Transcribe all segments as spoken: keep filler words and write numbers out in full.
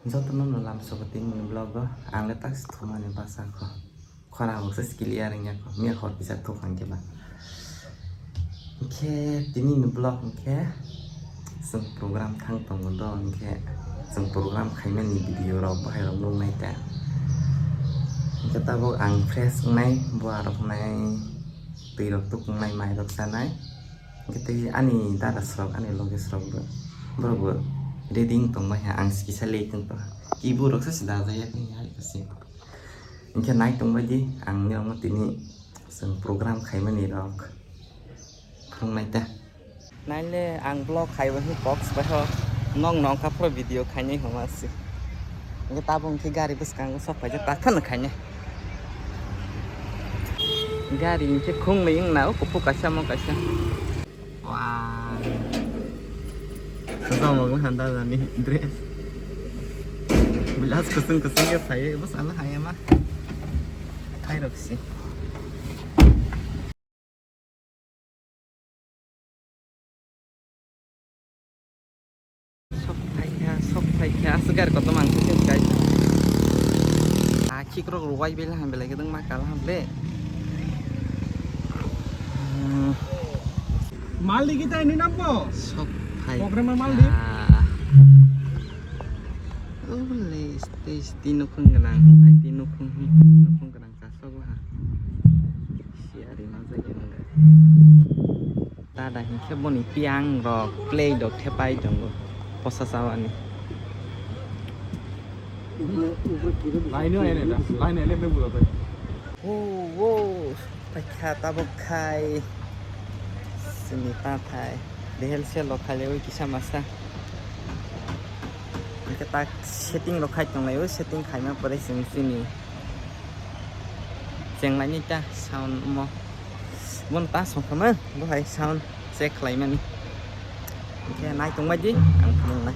Jotono no lamsogo tini ni vlog o, ang le taksi thumani bwsakho. Khorang bo se clear wngya kho, miya hor kisa thuk hwnkhe ba. Hinkhe tini ni vlog hinkhe chwng program thang tongo do, hinkhe chwng program khaimani video rok bahai rok nuknai ta. Hinkhe tabuk ang fresh wngnai, bua rok wngnai, twi rok tukungnai, mai rok chanai. Hinkhe tei ani dada srok, ani loge srok bo, borok bo ready wng tong bai ha, ang kisa late wng tong ha. Kibu rok se dajak ya tei hai kasi. Hinkhe nai tong bai di, ang nirok no tini chwng program khaimani rok phunuk nai ta. Nai le ang vlog khai bo hi box bai ho, nong nong kha phuru video khainai hwnma se. Hinkhe tabuk hinkhe gari bwskango sok phaijak, ta phano khainai. Gari hinkhe khungnwi wngna o, kuphur kaisa, omo kaisa. Wah. Sajak mokol handa jani dress. Blouse kusung kusung khe sai, bwsano hai ma. Hai rok si. Sok phaikha, sok phaikha, aswk gari kotorma ang se kai. Ah, khikrok rwai bela ham belai khe dwngma kala ham le. Hmm. Mal di kita ini nampo? Sok phaikha. Program mal di? Ule stage di nukhung gwnang, ai di nukhung hi, nukhung gwnang. Kasogo ha. Siari ma jagani wngkha. Dada hinkhe boni piang rok, plate rok thepai tongo. Posa chawani. Laino ene da, laino ene me bulo bai. Wo, wo, paikha tabuk khai. Sini ta thai. Dehel se lo khai lewi kisa masa. Hinkhe tak setting rok khai tong laio, setting khaima pore chwng chini. Chenglaini ta sound mo. Bono ta songkha ma, bo hai sound check khlaimani. Hinkhe nai tongbai di, ang phunuknai.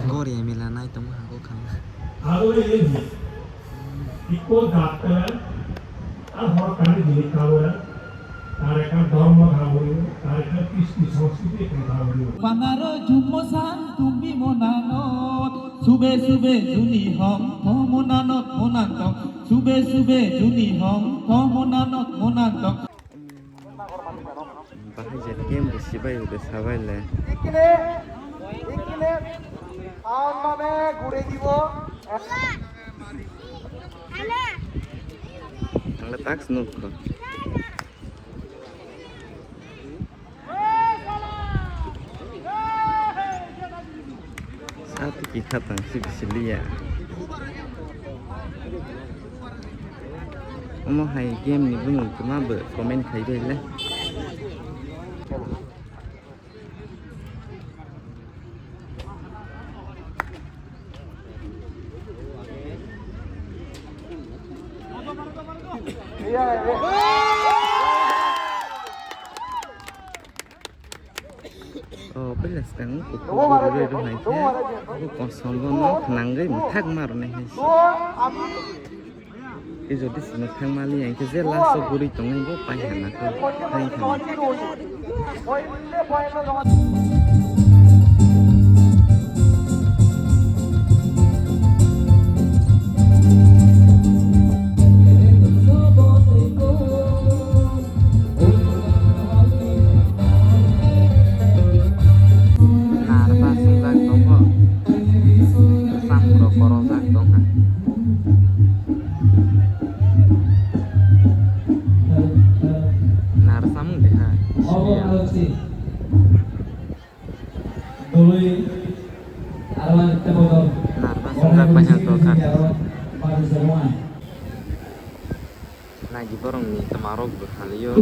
Gori emela nai tongma hago khana. Iko dakta ar hor kani dini kawe, tar ekkan dhormo dhara poribo, tar ekkan kristi sanskriti ekkan dhara poribo. Panaro jummo san tumbi monanot, sube sube juni hong tho monanot monantong, sube sube juni hong tho monanot monantong. Bahai je game bo sibai ude sabai le. Ikile, ikile, ang mane gure dibo. Ang le tax nuk ko. Ati ki khatang si bisiliya. Omo hai game ni bumung kwma bo comment khai rwle. Oh, pwila swkang kuphur guri rw hai khe, bo kosom bono khwnangwi mwthak ma rwnai hai se. Tei jodi se mwthak ma li ya hwnkhe je last o guri tongnai bo pai ha na khe, hai thangwi. Narba swngjak tongo. Samung rok korojak tongkha. Nar samung de ha. Narba swngjak paisa tongkha. Nagi borokni tama rok bo khalio.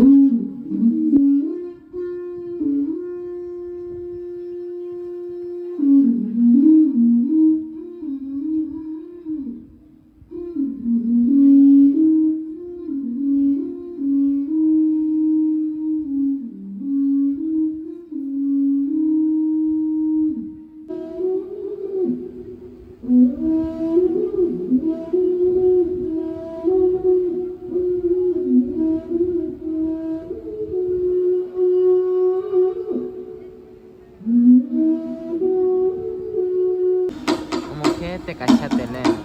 Omo khe tei kaisa talent.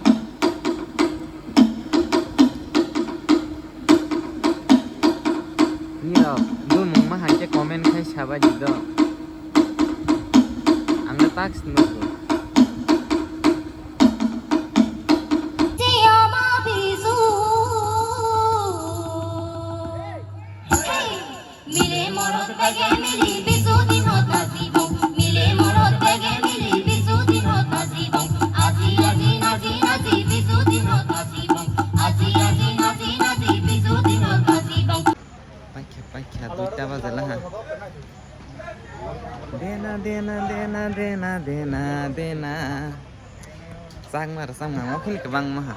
Nirok, bumung ma hai khe comment khai sabai di do. Ang no task nugo. Mile morot bege mili bisu din hota sibong. Mile morot bege mili bisu din hota sibong. Aji aji naji naji bisu din hota sibong. Aji aji naji naji bisu din hota sibong. Paikha paikha duita bajala ha. Dena dena dena dena dena dena. Chakma rwchapma okhini kwbangma ha.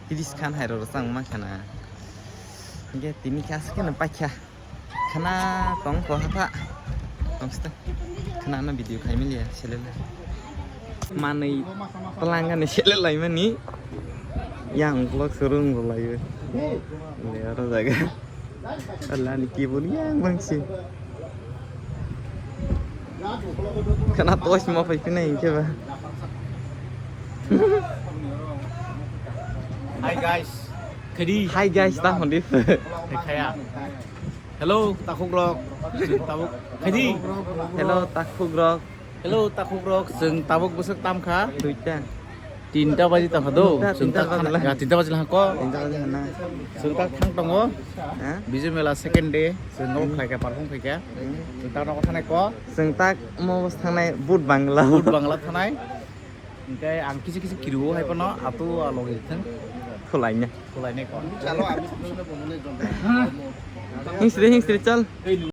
Tiris khan hai rw rwchapma khana. Hingke tini khe aswk kheno paikha. Khana tong ko hapha. Tong sita. Khana no video khai mili ya selele. Manui twlang ani selelai mani. Yang vlog surung rw lai. Le aro jaga. Allah ni keyboard yang bangsi. Khana tosh ma phai phina hinkhe ba. Hi guys. Khadi. Hi guys, ta hondi. Khaya. Hello, takhuk rok. Tabuk. Khadi. Hello, takhuk rok. Hello, takhuk rok, chwng tabuk bwswk tam kha. Duita. Tinta baji tang kha do. Tinta, chwng tinta tak baji thang-, lang. Ya, tinta baji lang ko. Tinta baji lang na. Chwng tak thang tongo. Ha? Bizu mela second day, chwng no khlai kha, perform khai kha. Hmm. Chwng tak no thanai ko. Chwng tak mo bos thangnai Bud Bangla. Bud Bangla thanai. Hingke ang kisi kisi kiru hai pano atu alo thang. Khulai nya. Khulai ne ko. Hingsri, hingsri, chal.